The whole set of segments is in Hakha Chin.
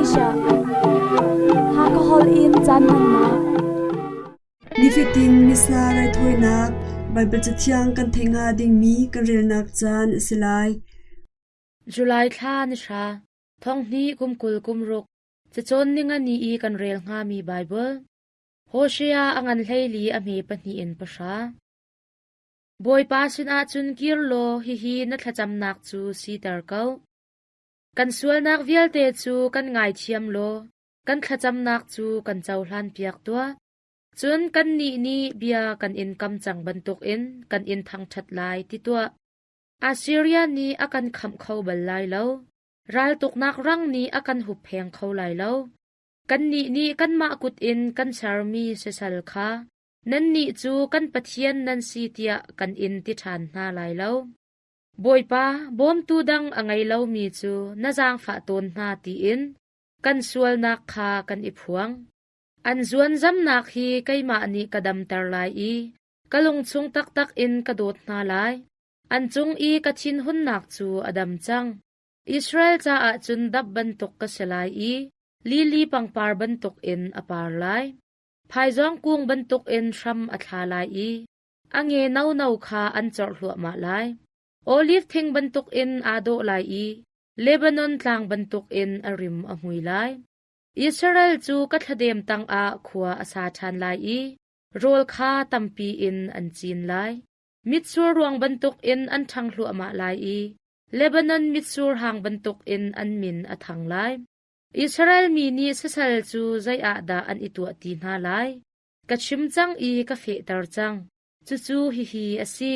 Asia. Hakha holh in caan hmannak. Nifatin Missa raithawinak Baibal Cathiang kan theih hnga dingmi kan relnak caan a si lai. July thla ni hra, thong hnih kum 20 kum ruk, cacawn ningani i kan rel hngami Baibal. Hosea a ngan 14 a hme pahnih in pahra. Bawipa sinah cun kir law hihi na thlacamnak cu siter ko. Kan sualnak vialte cu kan ngaithiam law kan thlacamnak cu kan cohlanpiak tuah. Cun kannih nih bia kan in kam cang bantukin kan in thangṭhat lai ti tuah. Assiria nih a kan khamh kho bal lai lo. Raltuknak rang nih a kan huppheng kho lai lo. Kannih nih kanmah kut in kan sermi sisal kha nannih cu kan pathian nan si tiah kan in ti ṭhan hna lai lo. Bawipa, bawmtu dang a ngei lomi cu na zaangfah tawn hna tiin kan sualnak kha kan i phuang. An zuanzamnak hi keimah nih ka damter lai i ka lungchung taktak in ka dawt hna lai. An cung i ka thinhunnak cu a dam cang. Israel caah cun dap bantuk ka si lai i lili pangpar bantukin a par lai. Phaizawng kung bantukin hram a thla lai i a nge nono kha an corh hluahmah lai. Oliv thing bantukin aa dawh lai i Lebanon tlang bantukin a rim a hmui lai. Israel cu ka thladem tangah khua a sa ṭhan lai i rawl kha tampi in an cin lai. Mitsur ruang bantukin an ṭhang hluahmah lai i Lebanon mitsur hang bantukin an min a thang lai. Israel mi nih sasal cu zei ah dah an i tuah ti hna lai? Ka chim cang i ka fehter cang. Cucu hihi a si.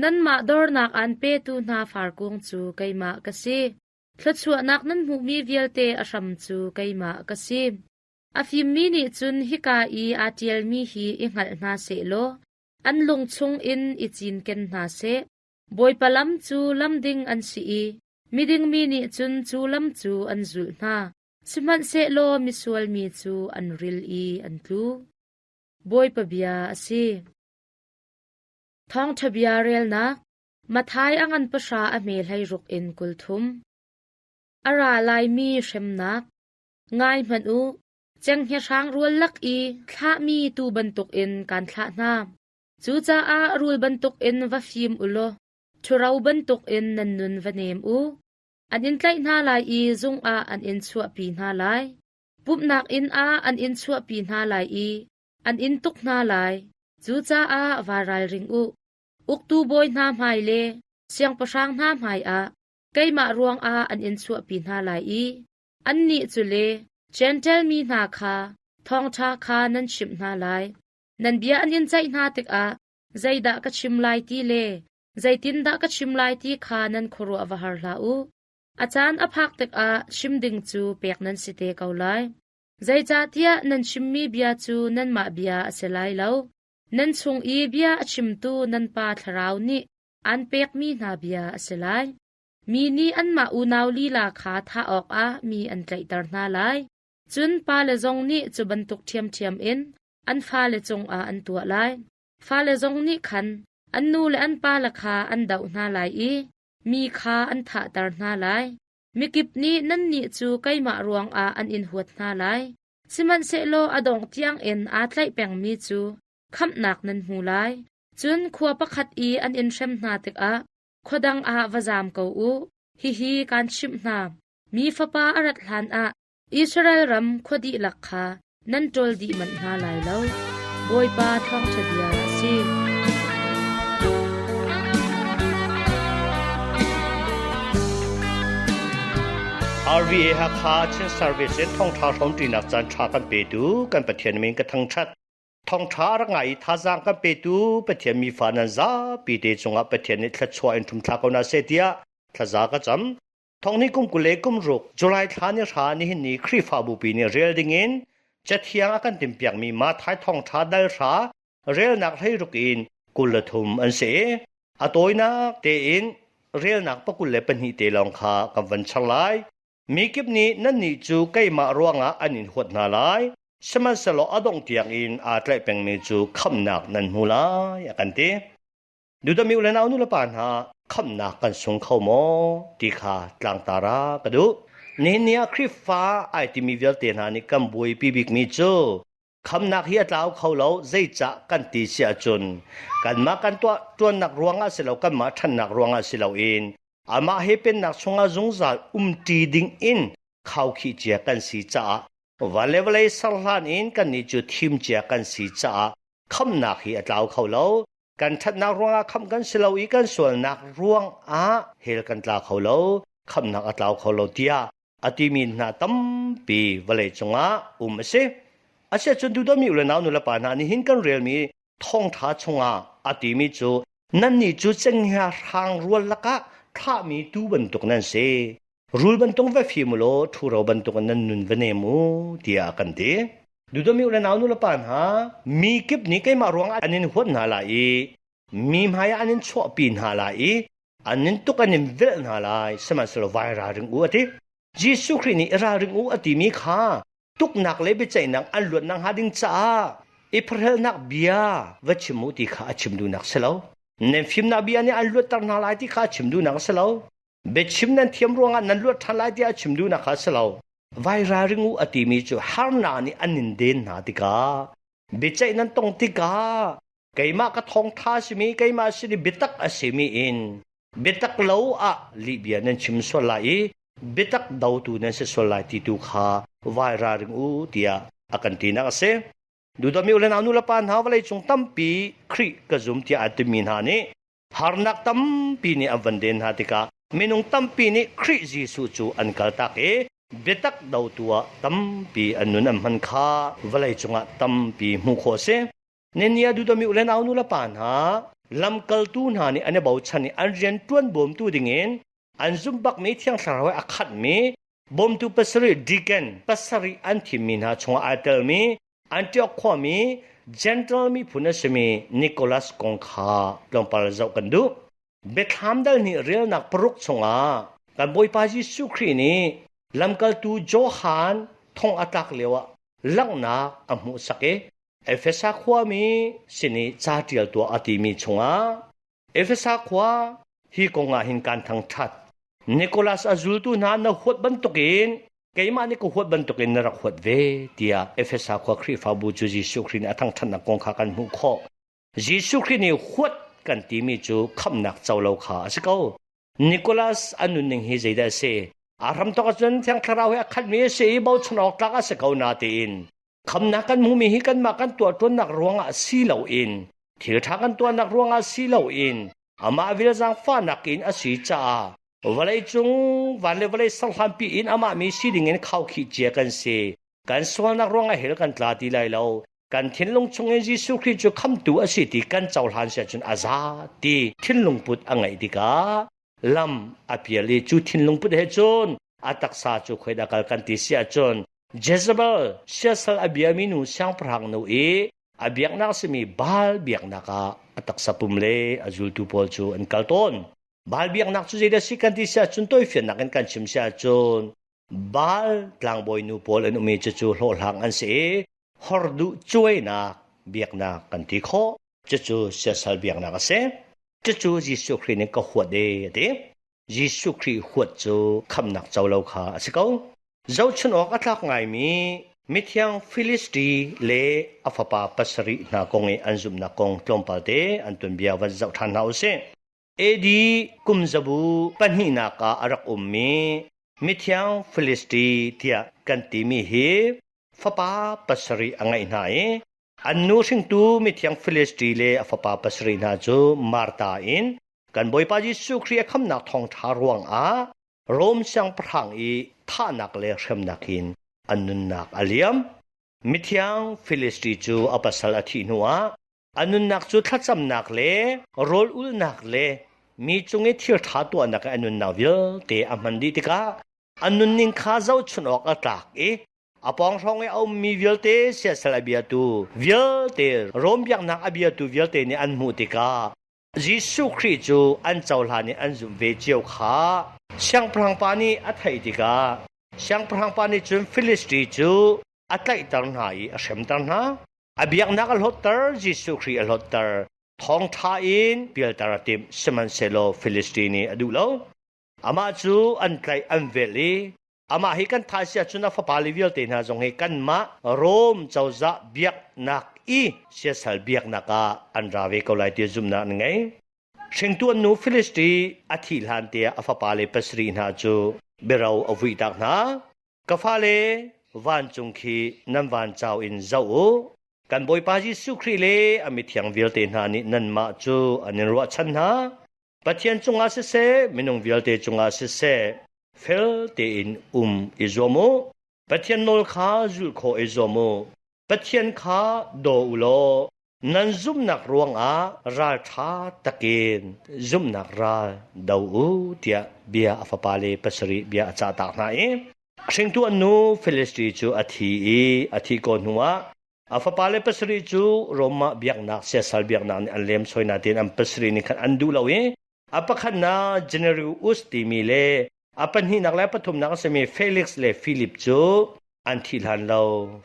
Nanmah dornak aan petu hna farkung cu keimah ka si. Thluachuahnak nan hmuhmi vialte a hram cu keimah ka si. A fimmi nih cun hika i aa ṭialmi hi i hngalh hna sehlaw an lung chungin i cinken hna seh. Bawipa lam cu lam ding an si i miding mi nih cun cu lam cu an zulh hna. Sihmanhsehlaw misual mi cu an ril i an tlu. Bawipa bia a si. Thawngṭha bia relnak Matthai a ngan pahra a hme 16 in 30. A ra laimi hremnak Ngai hmanh u, cenghngia hrang rual lak i thlahmi tuu bantukin kaan thlah hna. Cucaah rul bantukin va fim u law ṭhuro bantukin nan nun va nem u. An in tlaih hna lai i zung ah an in chuahpi hna lai. Pumhnak inn ah an in chuahpi hna lai i an in tuk hna lai. Cucaah vaa ralring u. Uktu bawi hna hmai le siangpahrang hna hmaiah keimah ruangah an in chuahpi hna lai i annih cu le Jentail mi hna kha thawngṭha kha nan chimh hna lai. Nan bia an in ceih hna tikah zeidah ka chim lai ti le zeitindah ka chim lai ti kha nan khuaruah va har hlah u. A caan a phak tikah chim ding cu pek nan si te ko lai. Zeicahtiah nan chimmi bia cu nanmah bia a si lai lo. Nan chung i bia a chimtu nan Pa Thlarau nih aan pekmi hna bia a si lai. Mi nih anmah unau lila kha thah awkah mi an tlaihter hna lai. Cun pale zong nih cu bantuk ṭhiamṭhiam in an fale cungah an tuah lai. Fale zong nih khan an nu le an pale kha an doh hna lai i mi kha an thahter hna lai. Mikip nih nannih cu keimah ruangah an in huat hna lai. Sihmanhsehlaw a dongh tiangin aa tlaih pengmi cu khamhnak nan hmu lai. Cun khua pakhat i an in hrem hna tikah khua dang ah va zaam ko u. Hihi kaan chimh hna: Mi Fapa a rat hlanah Israel ram khua dihlak kha nan ṭawl dih manh hna lai lo. Bawipa thawngṭha bia a si. RVA Hakha Chin Service in thawngṭha hrawmṭinak caan ṭha kan petu kan Pathian min ka thangṭhat. Thawngṭha rak ngai i thazaang kan petu Pathian mi fa nan zapi te cungah Pathian nih thluachuah in ṭhumthla ko hna seh tiah thlaza ka cam. Thawng ni kum 20 kum ruk July thla ni hra nihin ni Khrihfabu pi nih rel dingin Cathiang a kan timpiakmi Matthai thawngṭha dal hra relnak 16 in 23 an si. A tawinak tein relnak 22 te lawng kha kan van char lai. Mi kip nih nannih cu keimah ruangah an in huat hna lai. Sihmanhsehlaw a dongh tiangin aa tlaih pengmi cu khamhnak nan hmu lai, a kan ti. Dudami u le nau nu le pa hna khamhnak kan sung kho maw ti kha tlangtar ah ka duh. Nihin ni ah Khrihfa ai timi vialte hna nih kan buaipi bikmi cu khamnak hi a tlau kho lo zeicah kan ti si ahcun kanmah kan tuah ṭuannak ruangah si lo kanmah ṭhannak ruangah si loin amah he pennak chungah zungzal umṭi ding in khaukhih cia kan si caah van le vawlei ser hlan in kannih cu thim cia kan si caah khamnak hi a tlau kho lo. Kan ṭhatnak ruangah khamh kan si lo i kan sualnak ruangah hell kan tla kho lo, khamhnak a tlau kho lo tiah a timi hna tampi vawlei cungah um a si. Asiahcun duhdawmi u le nau nu le pa hna nihin kan relmi thawngṭha chungah a timi cu nannih cu cenghngia hrang rual lakah thlahmi tuu bantuk nan si. Rul bantuk va fim u law ṭhuro bantuk in nan nun va nem u tiah a kan ti. Duhdawmi u le nau nu le pa hna, mi kip nih keimah ruangah an in huat hna lai i mi hmaiah an in chuahpi hna lai i an in tuk an in velh hna lai, sihmanhsehlaw vai ralring u a ti. Jesuh Khrih nih i ralring u a timi kha tuknak le biaceihnak an luatnak hnga ding caah i pharhelnak bia va chim u ti kha a chim duhnak si lo. Nan fimnak bia nih an luatter hna lai ti kha a chim duhnak a si lo. Biachim nan thiam ruangah nan luat ṭhan lai tiah a chim duhnak kha a si lo. Vai ralring u a timi cu harnak nih an in den hna tikah biaceih nan tong tikah keimah ka thawngṭha a simi keimah sin i biatak a simi in biatak lo ah lihbia nan chim sual lai i biatak dotu nan si sual lai ti tu kha vai ralring u tiah a kan tinak a si. Duhdawmi u le nau nu le pa hna vawlei cung tampi Khrih ka zum tiah aa timi hna nih Harnak tampi nih an van den hna tikah minung tampi nih Khrih Jesuh cu an kaltak i biatak dotu ah tampi an nun an hman kha vawlei cungah tampi hmuh khawh a si. Nenia duhdomi u le nau nu le pa hna lamkaltu hna nih an i bochan i an rian ṭuan bawmtu dingin an zumh bakmi Thiang Thlarau he a khatmi bawmtu pasarih deacon pasarih an thimmi hna chungah aa telmi Antioch khuami Gentle miphun a simi Nicholas kong kha tlawmpal zoh kan duh. Biathlam dal nih relnak paruk chungah kan Bawipa Jesuh Khrih nih lamkaltu Johan thong a tlak lioah langhnak a hmuhsak i Efesa khuami sin i ca ṭial tuah a timi chungah Efesa khua hi kong ah hin kaan thangṭhat. Nicholas a zultu hna na huat bantukin keimah nih ka huat bantukin na rak huat ve tiah Efesa khua Khrihfabu cu Jesuh Khrih nih a thangṭhatnak kong kha kan hmuh khawh. Jesuh Khrih nih huat kan timi cu khamhnak co lo kha a si ko. Nicholas a nunning hi zeidah a si? A hramthawk ahcun Thiang Thlarau he a khatmi a si i bochan awk tlak a si ko natein khamnak kan hmuhmi hi kanmah kan tuahṭuannak ruangah si loin thil ṭha kan tuahnak ruangah si loin amah vil zaangfahnak in a si caah vawleicung van le vawlei serhlanpi in amah mi si ding in khaukhih cia kan si. Kan sualnak ruangah hell kan tla ti lai lo. Kan thinlung chungin Jesuh Khrih cu khamtu a si ti kan cohlan si ahcun a za ti thinlung put a ngeih tikah lam a pial i cu thinlung put he cun a taksa cu khoidah kal kan ti si ahcun Jezebel siasal a biami nu siangpahrang nu i a biaknak simi Baal biaknak ah a taksa pum le a zultu pawl cu an kal tawn. Baal biaknak cu zeidah si kan ti si ahcun tawifiannak in kan chim si ahcun Baal tlangbawi nu pawl an um i cucu hlawhhlang an si i horduh cuainak biaknak kan ti khawh. Cucu siasal biaknak a si. Cucu Jesuh Khrih nih ka huat e a ti. Jesuh Khrih huat cu khamhnak co lo kha a si ko. Zohchun awk a tlak ngaimi mithiang Filisti le a fapa pasarih hna kong i an zumhnak kong tlawmpal te an tuanbia van zoh ṭhan hna u sih. AD kum zabu pahnihnak ah a rak ummi mithiang Filisti tiah kan timi hi fapa pasarih a ngeih hna i an nu hringtu mithiang Filisti le a fapa pasarih hna cu Marta in kan Bawipa Jesuh Khrih a khamnak thawngṭha ruangah Rom siangpahrang i thahnak le hremnak in an nunnak a liam. Mithiang Filisti cu a pasal a thih hnuah A nunnak cu thlacamnak le rawl ulnak le mi cung i thil ṭha tuahnak i a nunnak vialte a hman dih tikah a nunning kha zohchunh awk a tlak i a pawng hrawng i a ummi vialte siasal a biatu vialte Rom biaknak a biatu vialte nih an hmuh tikah Jesuh Khrih cu an cohlan i an zumh ve cio kha siangpahrang pa nih a theih tikah siangpahrang pa nih cun Filisti cu a tlaihter hna i a hremter hna. A biaknak a hlawtter, Jesuh Khrih a hlawtter. Thawngṭha in pialter a timh, sihmanhsehlaw Philistine nih a duh lo. Amah cu an tlaih an velh i. Amah hi kan thah si ahcun a fapale vialte hna zong hi kanmah Rom cozah biaknak i siasal biaknak ah an ra ve ko lai ti zumhnak an ngei. Hringtu an nu Filisti a thih hlan te ah a fapale pasarih hna cu biaro a vuihtak hna. Ka fale, vancung khi nan van cau in zoh u. Kan Bawipa Jesuh Khrih le a mithiang vialte hna nih nanmah cu an in ruahchan hna. Pathian cungah siseh, minung vialte cungah siseh, fel tein um i zuam u. Pathian nawl kha zulh khawh i zuam u. Pathian kha daw u law nan zumhnak ruangah ralṭha takin zumhnak ral do u tiah bia a fapale pasarih bia a cahtak hna i hringtu an nu Filisti cu a thi i a thih ko hnuah a fapale pasarih cu Rom ah biaknak siasal biaknak nih an lemsoi nain an pasarih nih khan an duh lo i a pakhatnak Generius timi le a pahnihnak le a pathumnak a simi Felix le Philip cu an thih hlan lo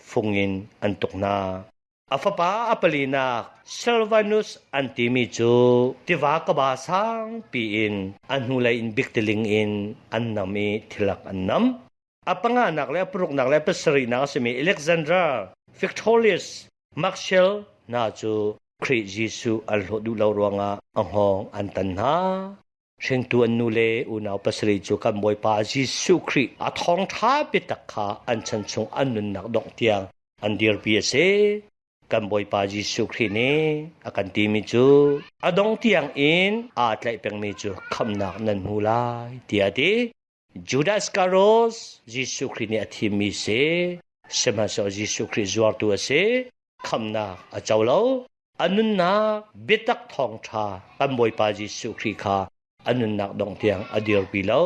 fung in an tuk hna. A fapa a palinak Silvanus an timi cu tiva kaba sangpi in a hnulei in biktiling in an nam i thilak an nam. A panganak le a paruknak le a pasarihnak a simi Alexander, Victorius, Maxwell hna cu Khrih Jesuh an hlawt duh lo ruangah a hngawng an tan hna. Hringtu an nu le unau pasarih cu kan Bawipa Jesuh Khrih a thawngṭha biatak kha an chan chung an nunnak dongh tiang an dirpi a si. Kan Bawipa Jesuh Khrih nih a kan timi cu a dong tiang in aa tlaih pengmi cu khamhnak nan hmu lai tiah a ti. Judas Iscariot Jesuh Khrih nih a thimmi si. Sihmanhsehlaw Jesuh Khrih zuartu a si. Khamhnak a co lo. A nunnak biatak thawngṭha kan Bawipa Jesuh Khrih kha a nunnak dongh tiang a dirpi lo.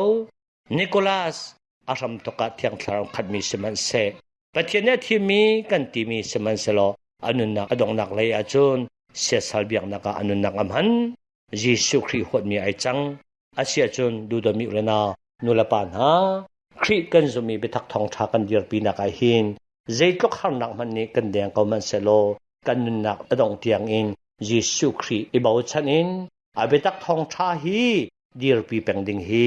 Nicholas a hramthawk ah Thiang Thlarau khatmi sihmanhseh Pathian nih a thimmi kan timi sihmanhsehlaw a nunnak a donghnak lei ahcun siasal biaknak ah a nunnak a hman. Jesuh Khrih huatmi ai cang. Asiahcun duhdawmi u le nau, nu le pa hna, Khrih kan zumh i biatak thawngṭha kan dirpinak ah hin zeitluk harnak hmanh nih kan deng ko hmanh sehlaw kan nunnak a dongh tiangin Jesuh Khrih i bochan in a biatak thawngṭha hi dirpi peng ding hi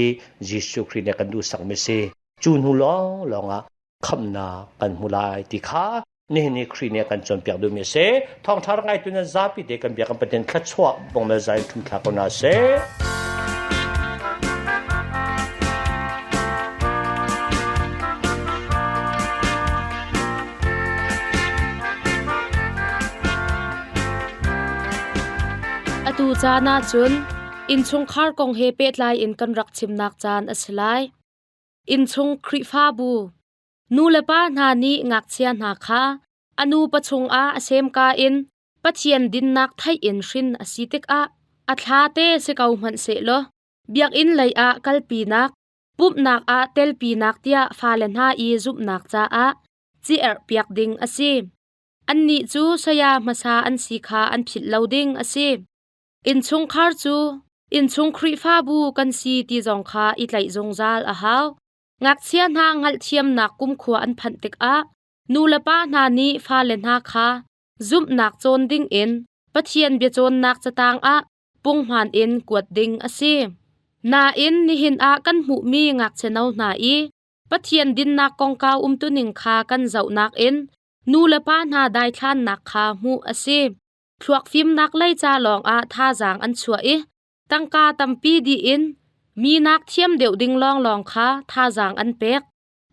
Jesuh Khrih nih a kan duhsakmi si. Cu hnu lawnglawng ah khamhnak kan hmu lai ti kha nihin ni Khrih nih a kan cawnpiak duhmi a si. Thawngṭha rak ngaitu nan zapi te kan bia kan Pathian thluachuah bongmel zai in ṭhum thla ko hna seh. Atu caan ah cun innchungkhar kong he pehtlai in kan rak chimnak caan a si lai. Innchung Khrihfabu Nu le pa hna nih ngakchia hna kha a nupa chungah a semka in Pathian dinnak theih in hrin a si tikah a thla te si ko hmanh sehlaw biakinn lei ah kalpinak, pumhnak ah telpinak tiah fale hna i zumhnak caah ci erhpiak ding a si. Annih cu saya hmasa an si kha an philh lo ding a si. Innchungkhar cu innchung Khrihfabu kan si ti zong kha i tlaih zungzal a hau. Ngakchia hna hngalhthiamnak kumkhua an phanh tikah nulepa hna nih fale hna kha zumhnak cawn dingin Pathian biacawnnak catang ah punghman in kuat ding a si. Nain nihin ah kan hmuhmi ngakchia no hna i Pathian dinnak kongkau umtuning kha kan zohnak in nulepa hna daithlannak kha hmuh a si. Thluak fimnak lei ca lawngah thazaang an chuah i tangka tampi dih in minak thiam deuh ding lawnglawng kha thazaang an pek.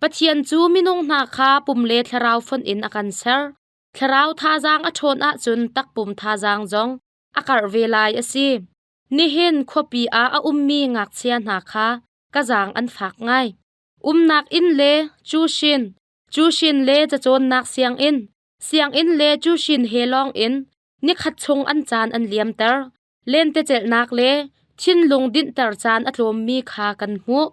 Pathian cu minung hna kha pum le thlarau fonh in a kan ser. Thlarau thazaang a ṭhawn ahcun takpum thazaang zong a karh ve lai a si. Nihin khuapi ah a ummi ngakchia hna kha ka zaang an fak ngai. Umnak inn le cusin, cusin le cacawnnak sianginn, sianginn le cusin he lawng in nikhat chung an caan an liamter. Lentecelhnak le thinlung dinhter caan a tlawmmi kha kan hmuh.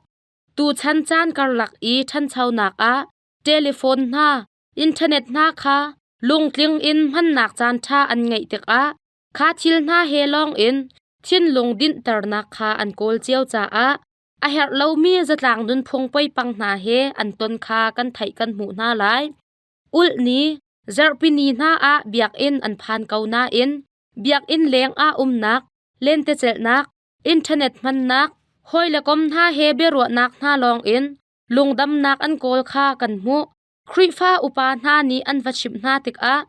Tuchan caan karlak i ṭhanchonak ah telephone hna, internet hna kha lungtling in hmannak caanṭha an ngeih tikah kha thil hna he lawngin thinlung dinhternak kha an kawl cio caah a herh lomi zatlang nunphung poipang hna he an ton kha kan theih kan hmuh hna lai. Ulh ni, zarhpini hna ah biakinn an phan ko nain biakinn leng ah umnak, lentecelhnak, internet hmannak, hawi le kom hna he biaruahnak hna lawngin. lungdamnak an kawl kha kan hmuh. Khrihfa upa hna nih an va chimh hna tikah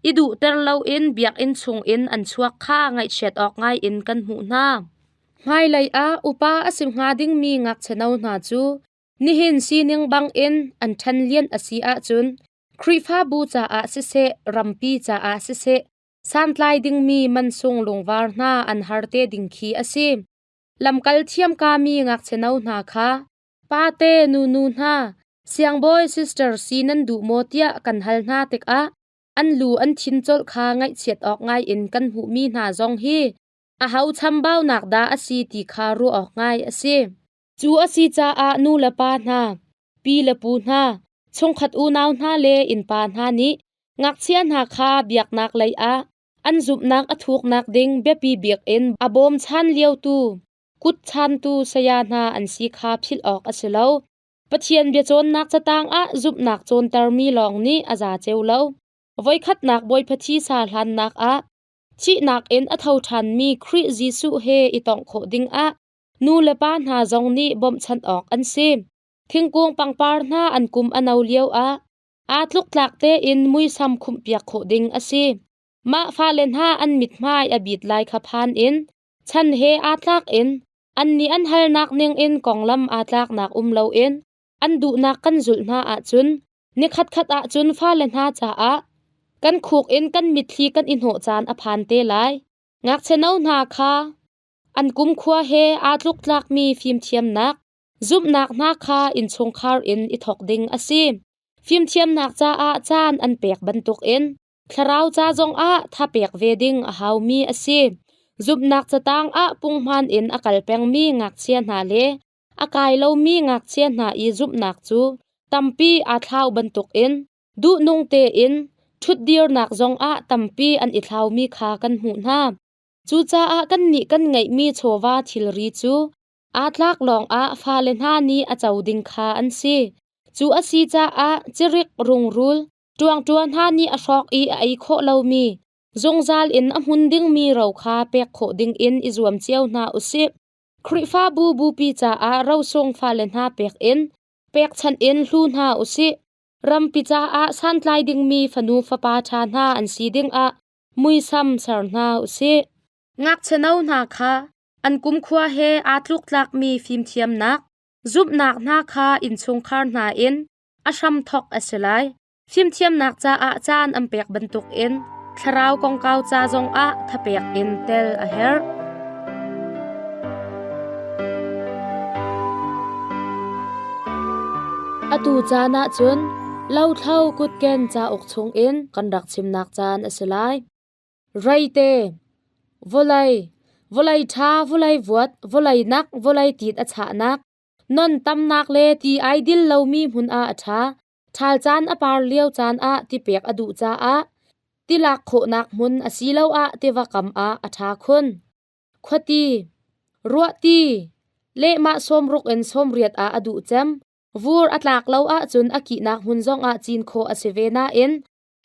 i duhter loin biakinn chungin an chuak kha ngaihchiat awk ngaiin kan hmuh hna. Hmailei ah upa a si hnga dingmi ngakchia no hna cu nihin sining bangin an ṭhen lian a si ahcun Khrihfabu caah siseh, rampi caah siseh, santlai dingmi mansung lungvar hna an har te ding khi a si. Lamkal thiamkami ngakchia no hna kha pate nunu hna siangbawi sister si nan duh maw tiah kan hal hna tikah an lu an thin colh kha ngaihchiat awk ngai in kan hmuhmi hna zong hi aho chambaunak dah a si ti kha ruah awk ngai a si. Cu a si caah nu le pa hna, pi le pu hna, chungkhat unau hna le innpa hna nih ngakchia hna kha biaknak lei ah an zumhnak a thuknak ding biapi bik in a bawmchan liotu, kut chantu saya hna an si kha philh awk a si lo. Pathian biacawnnak catang ah zumhnak cawntermi lawng nih a za ceu lo. Voikhatnak Bawipa thisa hlannak ah thihnak in a tho ṭhanmi Khrih Jesuh he i tongh khawh dingah nu le pa hna zong nih bawmhchanh awk an si. Thingkung pangpar hna an kum a no lio ah aa tluktlak tein muisam khumhpiak khawh ding a si. Mah fale hna an mithmai a bit lai kha phan in chan he aa tlak in annih an halnak ningin konglam aa tlaknak um loin an duhnak kan zulh hna ahcun nikhatkhat ahcun fale hna caah kan khuk in kan mitthli kan i hnawh caan a phan te lai. Ngakchia no hna kha an kumkhua he aa tluktlakmi fimthiamnak, zumhnak hna kha innchungkhar in i thawk ding a si. Fimthiamnak caah caan an pek bantukin thlarau ca zongah thapek ve ding a haumi a si. Zumhnak catang ah punghman in a kal pengmi ngakchia hna le a kai lomi ngakchia hna i zumhnak cu tampi aa thlau bantukin duhnung tein ṭhutdirnak zongah tampi an i thlaumi kha kan hmuh hna. Cucaah kannih kan ngeihmi chawva thilri cu aa tlak lawngah fale hna nih a co ding kha an si. Cu a si caah cirik rungrul ṭuangṭua hna nih a hrawk i a ei khawh lomi, zungzal in a hmun dingmi ro kha pek khawh dingin i zuam cio hna u sih. Khrihfabu bupi caah rosung fale hna pek in pekchanh in hlu hna u sih. Rampi caah santlai dingmi fanu fapa ṭha hna an si dingah muisam ser hna u sih. Ngakchia no hna kha an kumkhua he aa tluktlakmi fimthiamnak, zumhnak hna kha innchungkhar hna in a hramthawk a si lai. Fimthiamnak caah caan an pek bantukin thlarau kongkau ca zongah thapek in tel a herh. Atu caan ahcun lothlo kutken cauk chungin kan rak chimnak caan a si lai. Reite, vawlei, vawlei ṭha, vawlei vuat, vawlei nak, vawlei tit a chahnak, non tamnak le ti ai dil lomi hmun ah a ṭha. Ṭhal caan a par lio caan ah ti pek a duh caah tilak khawhnak hmun asiloah tiva kam ah a ṭha khun. Khuati, ruahti, lehmah 60 in 80 ah a duh cem. Vur a tlak lo ahcun a kihnak hmun zongah cin khawh a si ve nain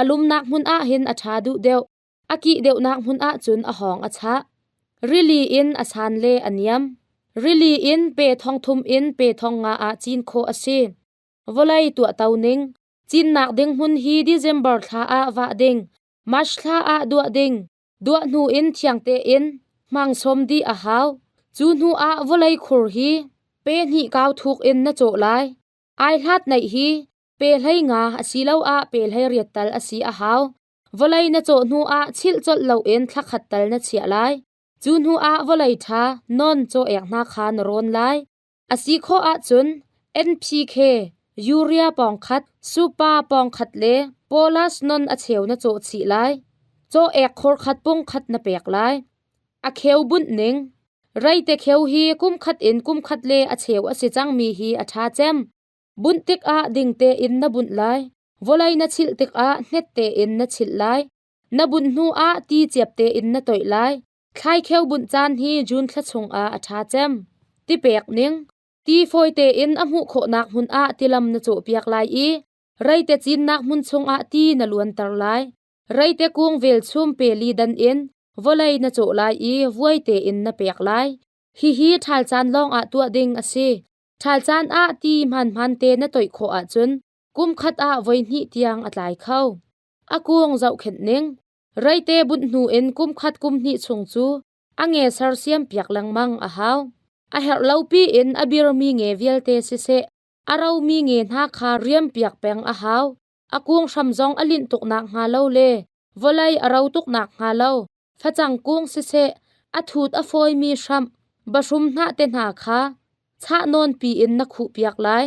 a lumnak hmun ah hin a ṭha duh deuh. A kih deuhnak hmun ahcun a hawng a chah. Rili in a san le a niam. Rili in pe 3000 in pe 5000 ah cin khawh a si. Vawlei tuahto ning. Cinnak ding hmun hi December thla ah vah ding. March thla ah duah ding. Duah hnu in thiang tein hmang sawm dih a hau. Cu hnu ah vawlei khur hi pe hnih kau thuk in na cawh lai. Ai hlat neih hi pe 15 asiloah pe 18 tal a si a hau. Vawlei na cawh hnu ah chilh colh loin thla khat tal na chiah lai. Cu hnu ah vawlei ṭha non caw-ek hna kha na rawn lai. A si khawh ahcun NPK, urea pawng khat, supa pawng khat le polas non a cheu na cawh chih lai. Caw-ek khor khat pung khat na pek lai. A kheu bunh ning. Reite kheu hi kum khat in kum khat le a cheu a si cangmi hi a ṭha cem. Bunh tikah ding tein na bunh lai. Vawlei na chilh tikah hnet tein na chilh lai. Na bunh hnu ah ti ciap tein na toih lai. Thlaikheu bunh caan hi June thla chungah a ṭha cem. Ti pek ning. Ti fawi tein a hmuh khawhnak hmun ah tilam na cawhpiak lai i reite cinnak hmun chungah ti na luanter lai. Reite kung velchum pe li dan in vawlei na cawh lai i vuai tein na pek lai. Hihi ṭhal caan lawngah tuah ding a si. Ṭhal caan ah ti hmaanhmaan te na toih khawh ahcun kum khat ah voihnih tiang a tlai kho. A kung zohkhenh ning. Reite bunh hnu in kum khat kum hnih chung cu a nge sersiam piak lengmang a hau. A herh lopi in a birmi nge vialte siseh, a romi nge hna kha riam piak peng a hau. A kung hram zong a linh tuk nak hnga lo le vawlei a ro tuk nak hnga lo facang kung siseh, a thut a fawimi hramh, bahrum hnah te hna kha chah nawn piin na khuh piak lai.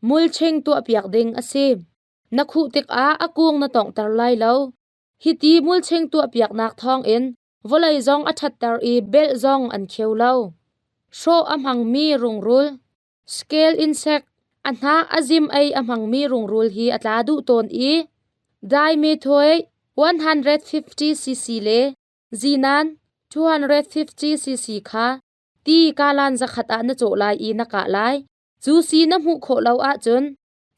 Mulching tuah piak ding a si. Na khuh tikah a kung na tonghter lai lo. Hiti mulching tuah piaknak thawngin vawlei zong a ṭhatter i belh zong an kheu lo. Hrawh a hmangmi rungrul, scale insect, a hnah a zim ei a hmangmi rungrul hi a tla duh tawn i dimethoate 150 cc le zinan 250 cc kha ti kalan zakhat ah na cawh lai i na kah lai. Cu si na hmuh khawh lo ahcun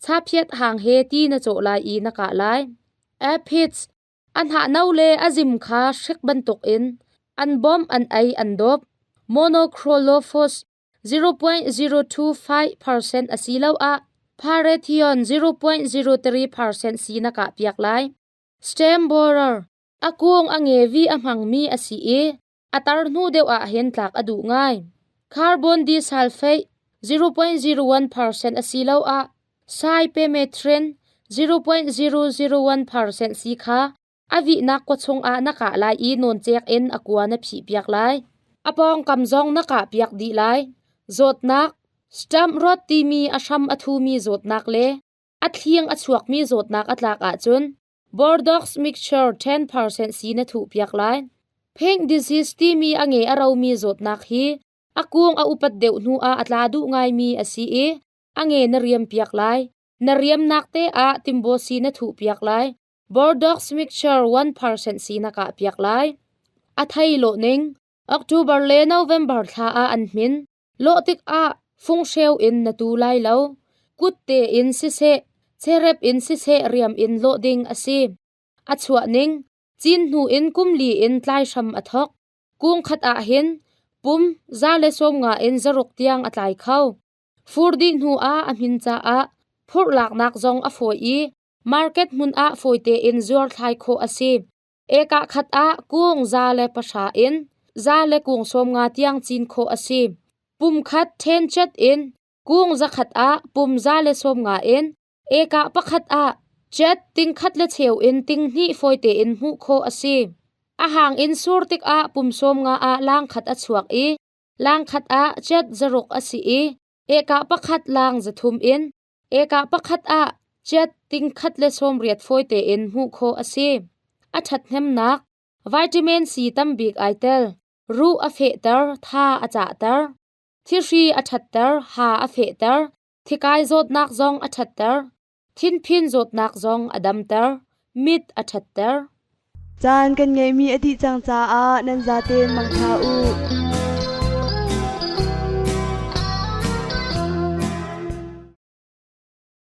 chaphiat hang he ti na cawh lai i na kah lai. Aphids A hnahno le a zim kha hrik bantukin an bawmh an ei an dawp. Monocrolophus 0.025% asiloah Parathion 0.03% si na kah piak lai. Stem borer a kung a ngevi a hmangmi a si i a tar hnu deuh ah hin tlak a duh ngai. Carbon disulfate 0.01% asiloah cypermethrin 0.001% si kha a vihnak kua chungah na kah lai i nawncek in a kua na phihpiak lai. A pawngkam zong na kahpiak dih lai. Zawtnak Stamp rot timi a hram a thumi zawtnak le a thling a chuakmi zawtnak a tlak ahcun Bordeaux mixture 10% si na thuhpiak lai. Pink disease timi a nge a romi zawtnak hi a kung a upat deuh hnu ah a tla duh ngaimi a si i a nge na riam piak lai. Na riamnak te ah timbosi na thuhpiak lai. Bordeaux mixture 1% si na kah piak lai. A thei lawh ning October le November thla ah an hmin. Lawh tikah funghreu in na tu lai lo. Kut tein siseh, cherep in siseh riam in lawh ding a si. A chuah ning, cin hnu in kum li in tlai hram a thok. Kung khat ah hin pum 150 in 600 tiang a tlai kho. Fur dih hnu ah a hmin caah phurh laknak zong a fawi i market hmun ah fawi tein zuar thlai khawh a si. Eka khat ah kung 110 in 150 tiang cin khawh a si. Pum khat ṭhenchet in kung 100 ah pum 150 in eka pakhat ah jet ting khat le cheu in ting hnih fawi tein hmuh khawh a si. A hang in sur tikah pum 50 ah lang khat a chuak i lang khat ah jet 600 a si i eka pakhat lang 300 in Eka pakhat ah jet 180 fawi tein hmuh khawh a si. A ṭhathnemnak vitamin C tambik ai tel. Ruh a fehter, tha a cahter. Thihri a ṭhatter, ha a fehter. Thikai zawtnak zong a ṭhatter. Thinphin zawtnak zong a damter. Mit a ṭhatter. Caan kan ngeihmi a dih cang caah nan zaten mangṭha u.